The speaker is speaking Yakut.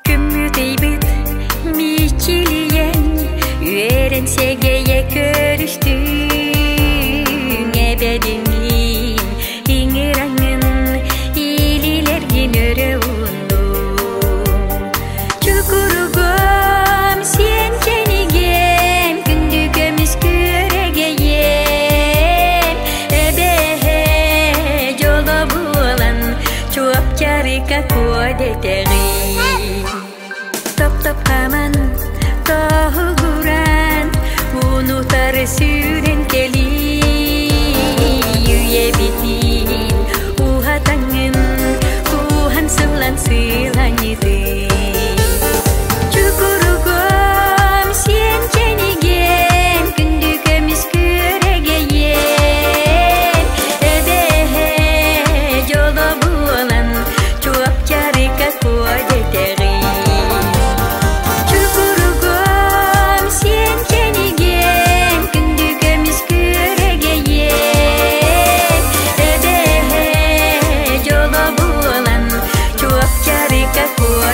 Күммүт-ыйбыт мичилийэн, үөрэн сэгэйэ көрүстүҥ, эбэбиҥҥин иҥыраҥын, илиилэргин өрө ууннуҥ. Чукуругум, сиэн кэнигем, күндү көмүс күөрэгэйем, эбэһэ дьоло буолан, чуопчарыка куо дэтэҕин. Топ-топ хааман, тоһугуран, уунутары сүүрэн кэлии, үйэбитин уһатаҥҥын, кууһан сыллан сыланньытый. Чукуругум, сиэн кэнигем, күндү көмүс күөрэгэйем, эбэһэ дьоло буолан, чуопчарыка куо дэтэҕин. Чукуругум, сиэн кэнигем, күндү көмүс күөрэгэйем, эбэһэ дьоло буолан, чуопчарыка куо.